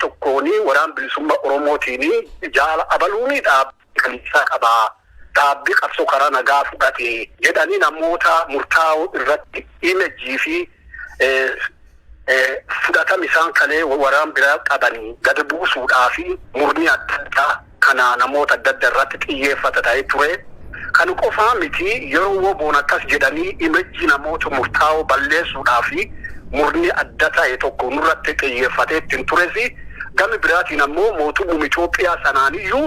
Tokkoon Waraan Bilisummaa Oromootiin jaala abaluuni dhaabbii kaliisaa qabaa. Dhaabbii qabsoo karaa nagaa fudhate jedhanii namoota murtaa'oo irratti image fi fudhatama isaan kalee waraan biraa qabanii gad buusuudhaa fi murni adda addaa kana namoota adda addaa irratti xiyyeeffata ta'ee ture. Kan qofaa miti, yeroo woboon akkas jedhanii image namoota murtaa'oo balleessuudhaa fi murni adda ta'e tokko nurratti xiyyeeffatee ittiin tures, gama biraatiin ammoo mootummaa Itoophiyaa sanaaniyyuu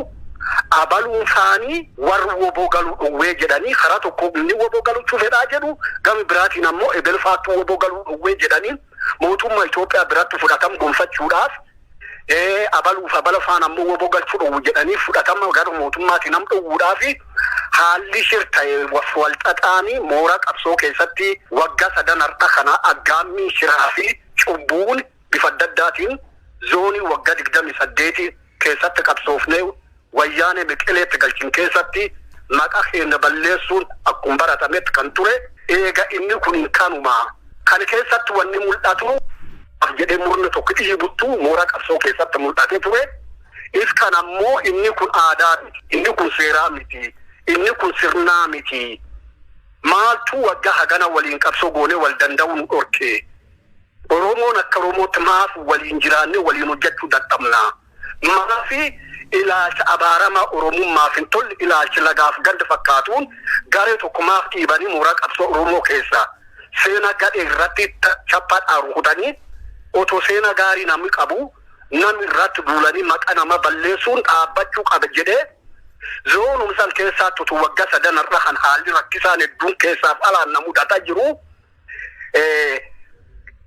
abaluun faanii warri woboo galuu dhowwee jedhanii, karaa tokko inni woboo galuchuu fedhaa jedhu, gama biraatiin ammoo ebelfaattuu woboo galuu dhowwee jedhanii mootummaa Itoophiyaa biratti fudhatama gonfachuudhaaf, abaluuf abala faan ammoo woboo galchuu dhowwu jedhanii fudhatama gara mootummaatiin nam dhowwuudhaaf haalli shir ta'e walxaxaanii mooraa qabsoo keessatti waggaa 3 har'a kana aggaammii shiraa fi cubbuun bifa adda addaatiin zoonii waggaa 28 keessatti qabsoofnee Wayyaanee Meqeleetti galchin keessatti maqaa keenya balleessuun akkuma baratametti kan ture. Eega inni kun hin kanuma kan keessatti wanni mul'atu jedhee murni tokko dhiibuttu mooraa qabsoo keessatti mul'atee ture. Is kan ammoo inni kun aadaa miti, inni kun seeraa miti, inni kun sirnaa miti. Maaltu waggaa hagana waliin qabsoo goonee wal danda'uu nu dhorke? Oromoon akka Oromootti maaf waliin jiraannee waliin hojjechuu dadhabna? Maafi ilaalcha abaaramaa Oromummaaf hin tolle, ilaalchi lagaaf ganda fakkaatuun garee tokko maaf dhiibanii mooraa qabsoo Oromoo keessa seenaa gadhee irratti chappaadhaan rukutanii, otoo seenaa gaarii namni qabu namni irratti duulanii maqaa nama balleessuun dhaabbachuu qaba jedhee, zoonum san keessaatti utuu waggaa 3 irra kan haalli rakkisaan hedduun keessaaf alaan na mudataa jiru,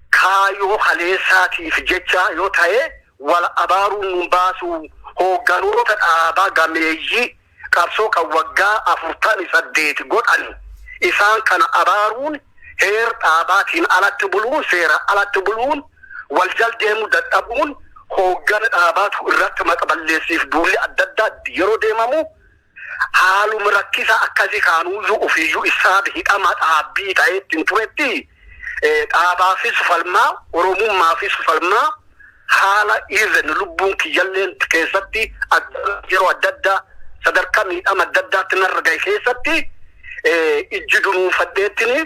kaayoo kaleessaatiif jecha yoo ta'e wal abaaruun nun baasu, hoogganoota dhaabaa gameeyyii qabsoo kan waggaa 48 godhan isaan kana abaaruun, heer dhaabaatiin alatti buluun, seera alatti buluun, wal jal deemuu dadhabuun, hooggana dhaabaatu irratti maqa balleessiif duulli adda addaa yeroo deemamu, haaluma rakkisa akkasii kaanuuyyuu ofiiyyuu isaa hidhama dhaabbii ta'ee ittiin turetti, dhaabaafis falmaa, Oromummaafis falmaa, haala even lubbuun kiyyalleen keessatti yeroo adda addaa sadarkaa miidhama adda addaatti narra gahe keessatti ijji dunuunfadheettini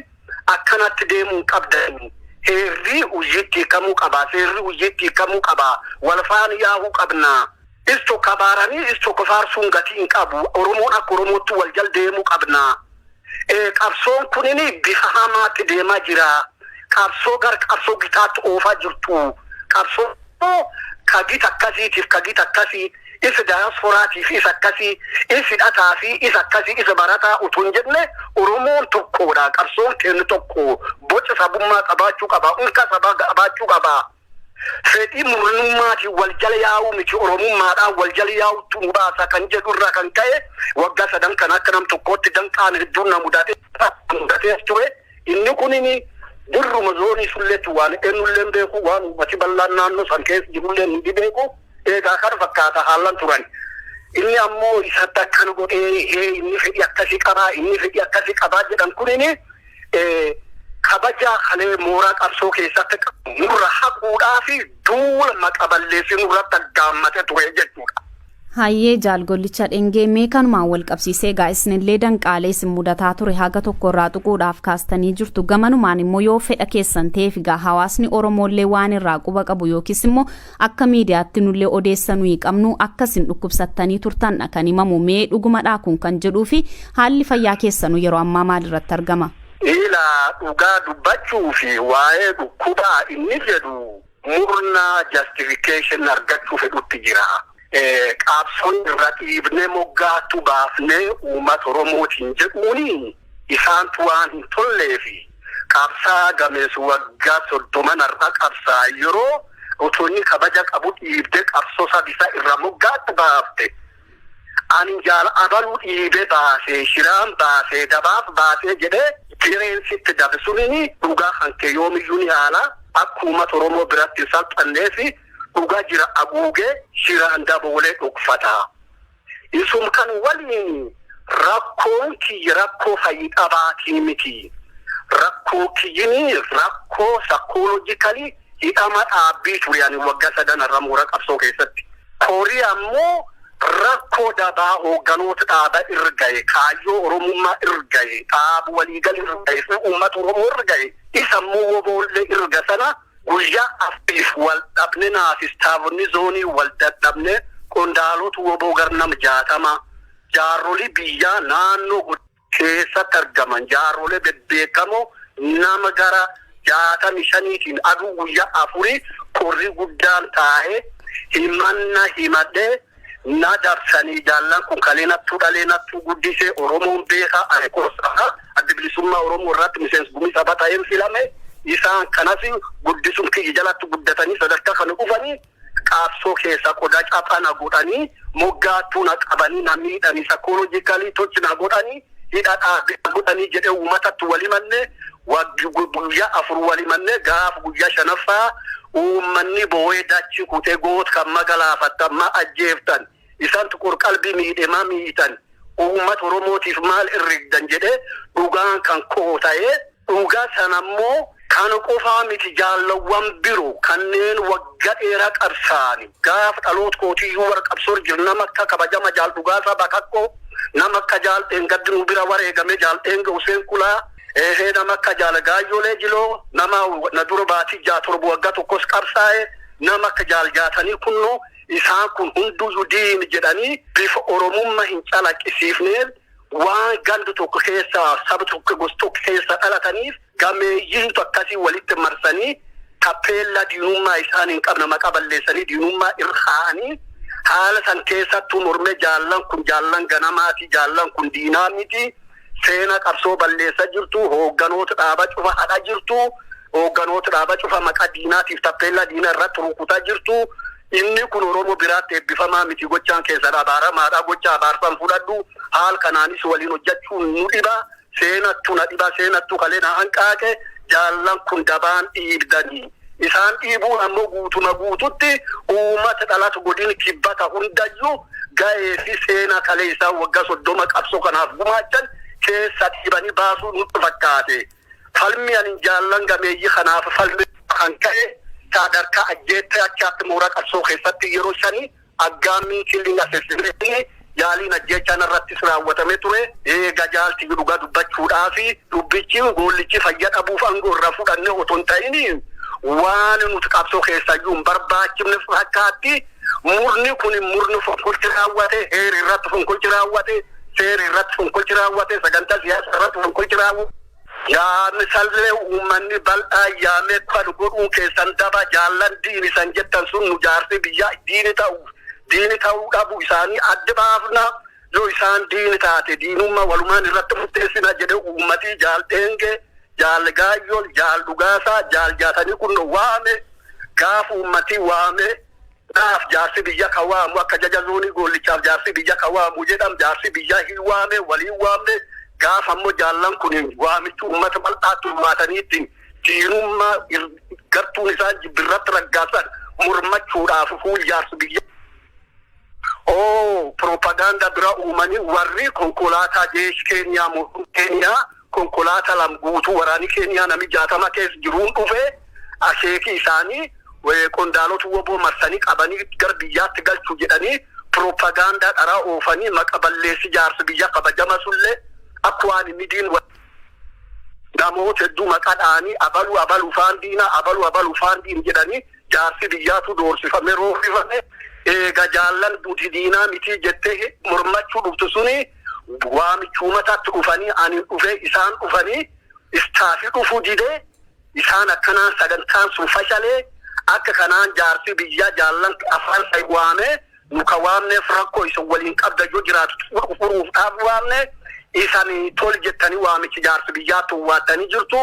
akkanatti deemuu qabdan, heerri hojiitti hiikamuu qabaa, seerri hojiitti hiikamuu qabaa, wal faana yaa'uu qabnaa. Is tokko abaaranii is tokko faarsuun gatii hin qabu. Oromoon akka Oromootti wal jal deemuu qabna. Qabsoon kunini bifa hamaatti deemaa jira. Qabsoo gara qabsoo gitaatti oofaa jirtu. Qabsoo ka gita akkasiitiif ka gita akkasii, isa daayasporaatiif isa akkasii, isa hidhataa fi isa akkasii, isa barataa utuu hin jenne Oromoon tokkodha. Qabsoon keenya tokko, boca sabummaa qabaachuu qaba. Unka sabaa qabaachuu qaba. Fedhii murnummaatiin wal jala yaa'uu miti, Oromummaadhaan wal jala yaa'utu nu baasa kan jedhu irraa kan ka'e, waggaa 3 kan akka nam tokkootti danqaan hedduun na mudatee ture. Inni kunini dirruma zoonii sulleetti waan eenyullee beeku, waan uummati bal'aan naannoo san keessa jirullee hundi beeku. Egaa kana fakkaata haallan turan. Inni ammoo isatti akkana godhee, inni fedhii akkasii qabaa, inni fedhii akkasii qabaa jedhan kunini kabaja kalee mooraa qabsoo keessatti nurra haquudhaa fi duula maqa balleessii nurratti aggaammate ture jechuudha. Hayyee, Jaalgollicha Dhengee, mee kanumaan wal qabsiisee egaa isinillee danqaalee isin mudataa ture haga tokko irraa tuquudhaaf kaastanii jirtu. Gamanumaan immoo yoo fedha keessan ta'eef egaa hawaasni Oromoollee waan irraa quba qabu yookiis immoo akka miidiyaatti nullee odeessa nuyi qabnu akkasin dhukkubsattanii turtanidha kan himamu. Mee dhugumadhaa kun kan jedhuu fi haalli fayyaa keessanuu yeroo ammaa maal irratti argama? Ila, dhugaa dubbachuu fi waa'ee dhukkubaa inni jedhu murna justification argachuu fedhutti jira. Qabsoon irra dhiibnee moggaattu baafnee uummata Oromootiin jedhuuni isaantu waan hin tolleefi qabsaa gameessu waggaa 30 har'a qabsaa yeroo otoo inni kabaja qabu dhiibdee qabsoo sabisa irra moggaatti baafte, ani jaala abaluu dhiibee baasee, shiraan baasee, dabaaf baasee jedhee jireensitti dabe sunini dhugaa kan kee yoomiyyuu ni haala akka uummata Oromoo biratti hin salphanneefi dhugaa jira haguugee shiraan daboolee dhokfata. Isum kan waliin rakkoon kiyya rakkoo fayyidhabaatii miti. Rakkoo kiyyini rakkoo psychologically. Hidhama dhaabbii ture ani waggaa 3 irra moora qabsoo keessatti. Korii ammoo rakkoo dabaa hoogganoota dhaaba irra gahe, kaayyoo Oromummaa irra gahe, dhaabu waliigal irra gahe fi uummata Oromoo irra gahe, isa immoo woboollee irra sana guyyaa 4f wal dhabne, naaf istaafonni zoonii wal dadhabne, qondaalota woboo gar nama 60, jaarolii biyyaa naannoo keessatti argaman, jaarrolee bebbeekamoo nama gara 65tiin aduu guyyaa 4 qorri guddaan taa'ee himanna himadhee na dabsanii. Jaallan kun kalee nattuu dhalee nattuu guddisee, Oromoon beekaa, ani gorsaa Adda Bilisummaa Oromoo irratti miseensa gumii saba ta'een filame. Isaan kanas guddisuun kiyya jalatti guddatanii sadarkaa kana dhufanii, qabsoo keessa qodaa caphana godhanii, moggaattuu na qabanii, na miidhanii, psychologically touch na godhanii, hidha dhaabbii godhanii jedhee uummatatti walimanne. Guyyaa 4 walimanne. Gaafa guyyaa shanaffaa uummanni boo'ee dachi kutee, goota kan magalaafattan, ma ajjeeftan, isantu qorqalbii miidhe, ma miitan, uummata Oromootiif maal herregdan jedhee dhugaan kan koo ta'ee, dhugaa sanammoo kan qofaa miti, jaallawwan biroo kanneen waggaa dheeraa qabsaani gaafa dhaloota kootiyyuu warra qabsoo jiru, nama akka kabajama Jaal Dhugaasaa Bakakkoo, nama akka Jaal Dheengaddi bira wareegame Jaal Dheenga Huseen Kulaa, ehee, nama akka Jaal Gaayyolee Jiloo, nama na dura baatii 6, 7, waggaa tokkos qabsaa'e, nama akka Jaal Jaatanii Kunnoo, isaan kun hunduyyuu diini jedhanii bifa Oromummaa hin calaqqisiifneen, waan gandu tokko keessa, saba tokko, gosa tokko keessa dhalataniif gameeyyiintu akkasii walitti marsanii tappeellaa diinummaa isaan hin qabne maqaa balleessanii diinummaa irra kaa'anii, haala san keessattuu mormee, jaallan kun jaallan ganamaati, jaallan kun diinaa miti, seena qabsoo balleessaa jirtu, hoogganoota dhaaba cufa hadha jirtu, hoogganoota dhaaba cufa maqaa diinaatiif tappeellaa diinaa irratti rukutaa jirtu, inni kun Oromoo biraatti eebbifamaa miti, gochaan keessadha abaaramaadha, gocha abaarsan fudhadhu, haal kanaanis waliin hojjechuun nu dhiba, seenattu na dhiba, seenattu kalee na hanqaaqe, jaallan kun dabaan dhiibdanii. Isaan dhiibuun ammoo guutuma guututti uummata dhalatu godin kibbata hundayyuu ga'ee fi seenaa kalee isaan waggaa 30 qabsoo kanaaf gumaachan keessa dhiibanii baasuu nutti fakkaate. Falmi ani jaallan gameeyyii kanaaf falmi kan ka'e sadarkaa ajjeettee achaatti mooraa qabsoo keessatti yeroo 5 aggaammiin killing assassination, yaaliin ajjeechaan irrattis raawwatamee ture. Eega jaalti dhugaa dubbachuudhaafi dubbichi goollichi fayya dhabuuf aangoo irraa fudhanne otoo hin ta'in, waan nuti qabsoo keessayyuu hin barbaachifne fakkaatti. Murni kun murni fonqolchi raawwate, heeri irratti fonqolchi raawwate, seeri irratti fonqolchi raawwate, sagantaa siyaasa irratti fonqolchi raawwate. Yaadni sallee uummanni bal'aa yaamee kan godhuun keessan daba. Jaallan diini san jettan sun nu jaarsi biyya diini ta'uu dhabu isaanii adda baafna, yoo isaan diini taate diinummaa walumaan irratti murteessina jedhe. Uummatii Jaal Dheenge, Jaal Gaayyool, Jaal Dhugaasaa, Jaal Jaatanii kun waame. Gaafa uummatii waame, naaf jaarsi biyya ka waamu akka jaja zoonii goollichaaf jaarsi biyya ka waamu jedham, jaarsi biyya hin waame, waliin waamne. Gaafa ammoo jaallan kun waamichi uummata bal'aatti waatanii ittiin diinummaa gartuun isaan jibbirratti raggaasan mormachuudhaaf fuul jaarsi biyya oo propaganda bira uumanii, warri konkolaataa jeesh Keeniyaa, mootummaa Keeniyaa, konkolaataa lam guutuu waraanii Keeniyaa nami 60 keessa jiruun dhufe, akeeki isaanii qondaalota woboo marsanii qabanii gara biyyaatti galchuu jedhanii propagaandaa dharaa oofanii, maqa balleessi jaarsi biyya kabajama sullee akka waan inni diin namoota hedduu maqaa dha'anii, abalu abalu faan diina, abalu abalu faan diin jedhanii, jaarsi biyyaatu doorsifame, roorrifame. Eega jaallan nuti diinaa miti jettee mormachuu dhuftu suni waamichuumatatti dhufanii, ani dhufe, isaan dhufanii istaafii dhufuu didee, isaan akkanaan sagantaan sun fashalee. Akka kanaan jaarsi biyyaa jaallan afaan sai waame, nu ka waamneef rakkoo isin waliin qabda yoo jiraatu furuuf dhaaf waamne, isan tol jettanii waamichi jaarsi biyyaatti waatanii jirtu,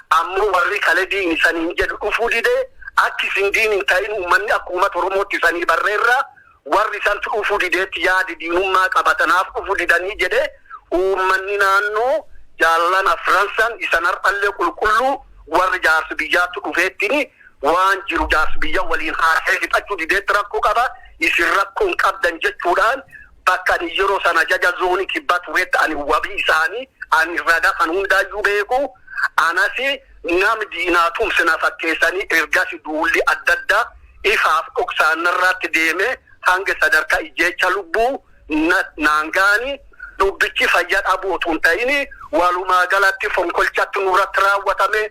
ammoo warri kale diin isaniin jedhu dhufuu didee, akki isin diin hin ta'in uummanni akka uummata Oromootti isanii barreerra, warri isantu dhufuu dideetti yaadi diinummaa qabatanaaf dhufuu didanii jedhe. Uummanni naannoo jaallan afran san isan har'allee qulqulluu, warri jaarsi biyyaatti dhufeettini waan jiru jaarsi biyya waliin haasa'ee fixachuu dideetti rakkoo qaba, isin rakkoo hin qabdan jechuudhaan, bakka ani yeroo sana jaja zoonii kibbaa turetti ani wabii isaanii, ani ragaa kan hundaayyuu beeku. Anas nam diinaa tumsina fakkeessanii ergas duulli adda addaa ifaaf dhoksaan narraatti deeme hanga sadarkaa ijjeecha lubbuu naangaani dubbichi fayyaa dhabuu otoo hin ta'in walumaa galatti fonkolchatti nurratti raawwatame,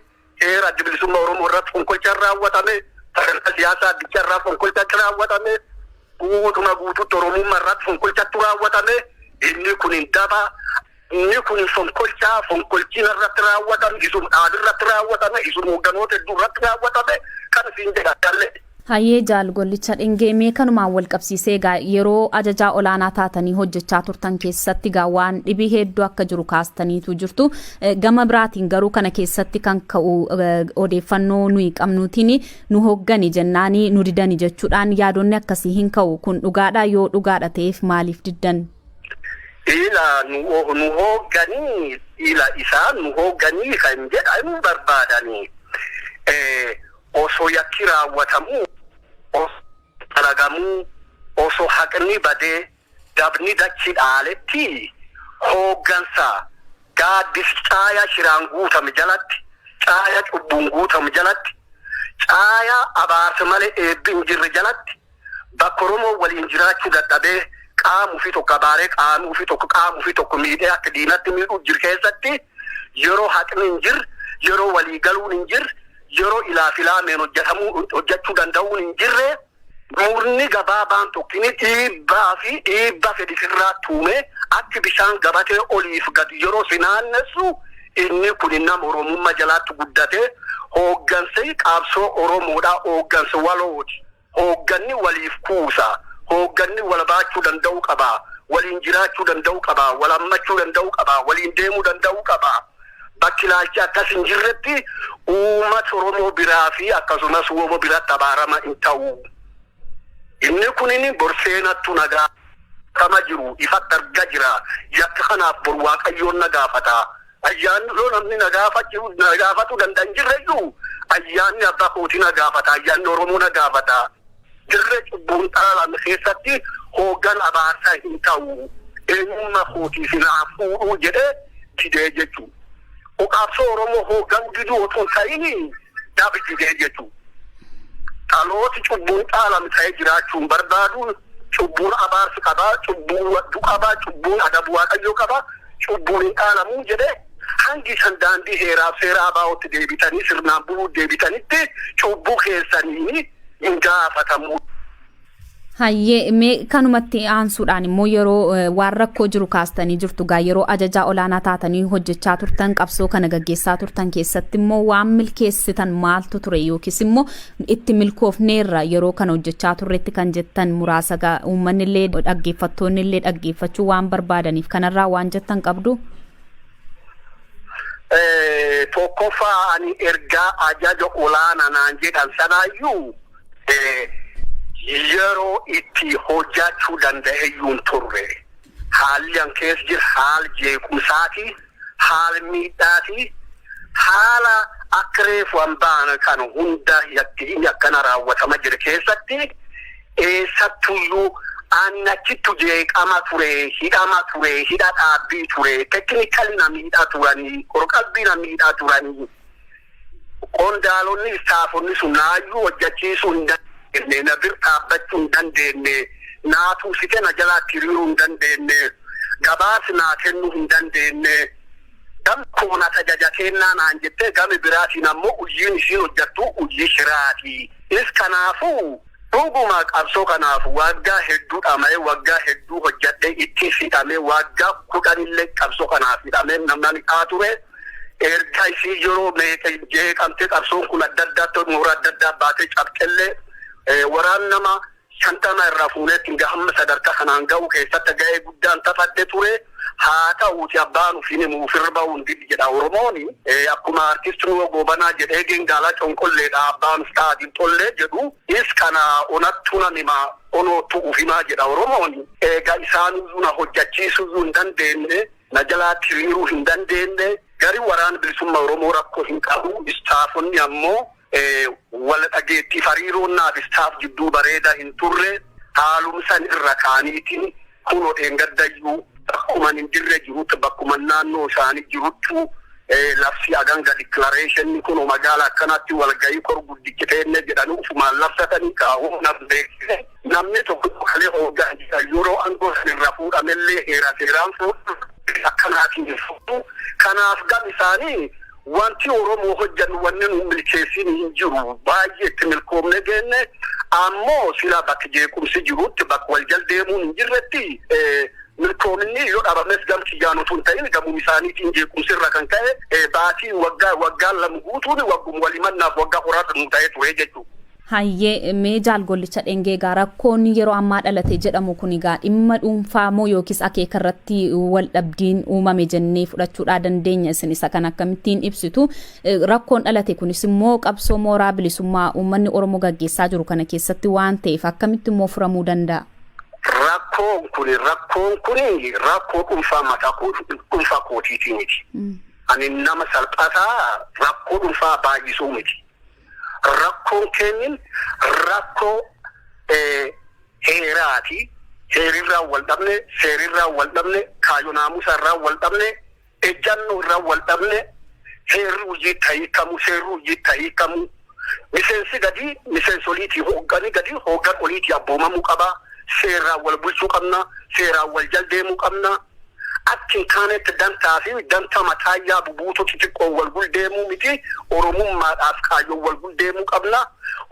heera Adda Bilisummaa Oromoo irratti fonkolchaan raawwatame, sagantaa siyaasaa addicha irraa fonkolchatti raawwatame, guutuma guututti Oromummaa irratti fonkolchatti raawwatame. Inni kun hin daba. Inni kun fonkolchaa, fonkolchiin irratti raawwatame, isuma dhaabii irratti raawwatame, isuma hoogganoota hedduu irratti raawwatame kan isin jedha. Hayyee, Jaal Gollicha Dhengee, mee kanumaan wal qabsiisee egaa yeroo ajajaa olaanaa taatanii hojjechaa turtan keessatti egaa waan dhibii hedduu akka jiru kaastaniitu jirtu. Gama biraatiin garuu kana keessatti kan ka'u odeeffannoo nuyi qabnuutiin nu hooggani jennaanii nu didani jechuudhaan yaadonni akkasii hin ka'u. Kun dhugaadha? Yoo dhugaadha ta'eef maaliif diddan? Ila nu hoogganii, ila isaan nu hoogganii kan jedhan barbaadanii. Osoo yakki raawwatamuu, osoo dalagamuu, osoo haqni badee dabni dachi dhaaletti hooggansa gaaddis caaya shiraan guutame jalatti, caaya cubbuun guutame jalatti, caaya abaarsa malee eebbi hin jirre jalatti, bakka Oromoo waliin jiraachuu dadhabee qaama ofii tokko abaaree, qaama ofii tokko, qaama ofii tokko miidhee akka diinatti miidhuu jiru keessatti, yeroo haqni hin jirre, yeroo walii galuun hin jirre, yeroo ilaaf ilaameen hojjetamuu hojjechuu danda'uun hin jirre, murni gabaabaan tokkini dhiibbaa fi dhiibbaa fedhisirraa tuume akki bishaan gabatee oliif gadi yeroo si naannessu, inni kun nama Oromummaa jalaatti guddate hooggansi qabsoo Oromoodhaa hooggansa walooti. Hoogganni waliif kuusa. Hoogganni wal baachuu danda'uu qaba. Waliin jiraachuu danda'uu qaba. Wal hammachuu danda'uu qaba. Waliin deemuu danda'uu qaba. Bakki ilaalchi akkas hin jirretti uummata Oromoo biraa fi akkasumas Oromoo biratti abaarama hin ta'u. Inni kunin borseenattu nagaa kama jiru ifatti argaa jira. Yakka kanaaf bor Waaqayyoon na gaafata. Ayyaanni yoo namni na gaafachuu danda'a hin jirreyyuu ayyaanni abbaa kootii na gaafata. Ayyaanni Oromoo na gaafata. Dirree cubbuun dhaalame keessatti hooggan abaarsaa hin ta'u. Eenyummaa kootiif naa fuudhuu jedhee didee jechuudha. Qabsoo Oromoo hoogganuu diduu otoo hin ta'in dhabi didee jechuudha. Dhalooti cubbuun dhaalame ta'ee jiraachuu hin barbaadu. Cubbuun abaarsi qabaa, cubbuun waddu qabaa, cubbuun adabu Waaqayyoo qabaa, cubbuun hin dhaalamuu jedhee hangi san daandii heeraaf seera abaa'ootti deebitanii sirnaan buluu deebitanitti cubbuu keessanii hin gaafatamu. Hayyee, mee kanumatti aansuudhaan immoo yeroo waan rakkoo jiru kaastanii jirtu gaa, yeroo ajajaa olaanaa taatanii hojjechaa turtan, qabsoo kana gaggeessaa turtan keessatti immoo waan milkeessitan maaltu ture, yookiis immoo itti milkoofneerra yeroo kana hojjechaa turretti kan jettan muraasa gaa uummanni illee dhaggeeffattoonni illee dhaggeeffachuu waan barbaadaniif kanarraa waan jettan qabdu? Tokkoffaa, ani ergaa ajaja olaanaa naan jedhan sanaayyuu yeroo itti hojjachuu danda'eyyuu hin turre. Haalli an keessa jira haala jeequmsaati, haala miidhaati, haala akka reefu an baana kan hunda yakki akkana raawwatama jira keessatti eessattuyyuu ani achittu jeeqama ture, hidhama ture, hidha dhaabbii ture, technically na miidhaa turanii, qorqalbii na miidhaa turanii. Qondaalonni istaafonni sun naayyuu hojjechiisuu hin dandeenye, na bir dhaabbachuu hin dandeenye, naa tuusite na jalaatti hiriiruu hin dandeenye, gabaasi naa kennuu hin dandeenye. Gam koona tajaja kennaa naan jettee, gami biraatiin ammoo hojiin isiin hojjettu hojii shiraati. Is kanaafuu dhuguma qabsoo kanaaf waggaa hedduu dhama'ee, waggaa hedduu hojjedhee, itti hidhamee, waggaa 10llee qabsoo kanaaf hidhamee namni haa ture. Erga isii yeroo meeqa jeeqamtee qabsoon kun adda addaatti moora adda addaa baatee cabxellee waraan nama 50 irraa fuunee ittiin hamma sadarkaa kanaan ga'u keessatti ga'ee guddaan taphadhe ture. Haa ta'uuti, abbaan ofiin himu ofirra ba'uu hin didi jedha Oromooni. Akkuma artistii Nuwoo Goobanaa jedhee gengaalaa conqolleedha abbaan uf dhaadin tollee jedhu. Is kana onattuu nan hima, onoottu uf himaa jedha Oromooni. Egaa isaanuyyuu na hojjechiisuyyuu hin dandeenye. Na jalaatti hiriiruu hin dandeenye. Gari waraana bilisummaa Oromoo rakkoo hin qabu. Istaafonni ammoo wal dhageettiif hariiroon naaf istaaf jidduu bareedaa hin turre. Haalumsan irra kaaniitiin kunoo dheengaddayyuu bakkuma hin dirre jirutti, bakkuma naannoo isaanii jiruttu Labsii aganga declaration kun magaala akkanatti walgahii kor guddichi teenne jedhanii ufumaan labsatanii kaa'uu nam beeksise. Namni tokko kalee hooggan yeroo aangoo sanirra fuudhamellee heera seeraan fuudhu akkanaatiin hin fuudhu. Kanaaf gam isaanii wanti Oromoo hojjannu wanni nu milkeessin hin jiru, baay'ee itti milkoomne geenne. Ammoo sila bakka jeequmsi jirutti, bakka wal jal deemuun hin jirretti, milkoominni yoo dhabames gam kiyyaan utuu hin ta'in gamuun isaaniitiin jeequmsi irra kan ka'e baatii waggaa waggaan 2 guutuun waggum walimannaaf waggaa horaata nu ta'ee ture jechuudha. Hayyee, mee Jaal Gollicha Dhengee, egaa rakkoon yeroo ammaa dhalate jedhamu kun egaa dhimma dhuunfaa moo yookiis akeeka irratti wal dhabdiin uumame jennee fudhachuudhaa dandeenya? Isin isa kan akkamittiin ibsitu? Rakkoon dhalate kunis immoo qabsoo mooraa bilisummaa uummanni Oromoo gaggeessaa jiru kana keessatti waan ta'eef akkamitti immoo furamuu danda'a? Rakkoon kun rakkoo dhuunfaa mataa dhuunfaa kootiitii miti. Ani nama salphataa rakkoo dhuunfaa baay'isuu miti. Rakkoon kennin rakkoo heeraati. Heerirraa wal dhabne, seerirraa wal dhabne, kaayoo naamusa irraa wal dhabne, ejjannoo irraa wal dhabne, heerri hojii tahiikamu, seerri hojii tahiikamu. Miseensi gadi miseensoliitii, hoogganii gadi hooggan oliitii abboomamuu qaba. Seeraan wal bulchuu qabna. Seeraan wal jal deemuu qabna. Akki hin taanetti dantaa fi danta mataayyaa bubuutu xixiqqoo wal guldeemuu miti. Oromummaadhaaf kaayyoo wal guldeemuu qabna.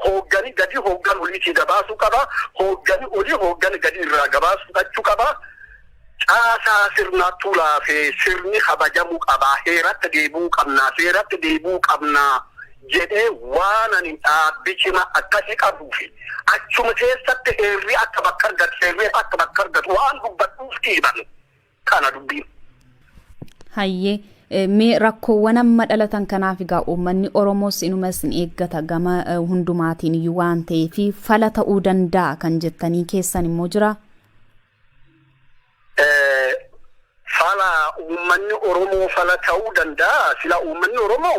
Hooggani gadi hooggan oliitii gabaasuu qaba. Hooggani olii hooggani gadi irraa gabaasuu fudhachuu qaba. Caasaa sirnaattuu laafee sirni kabajamuu qaba. Heeratti deebi'uu qabna. Seeratti deebi'uu qabna. Jedhee waan ani dhaabbii cimaa akkasii qabuufi achuma keessatti heerri akka bakka argatu, seerri akka bakka argatu waan dubbadhuuf dhiiban kana dubbiin. Hayyee, mee rakkoowwan amma dhalatan kanaaf egaa uummanni Oromoos inumas ni eeggata gama hundumaatiin iyyuu waan ta'eef, fala ta'uu danda'a kan jettanii keessan immoo jira? Fala uummanni Oromoo fala ta'uu danda'a. Sila uummanni Oromoo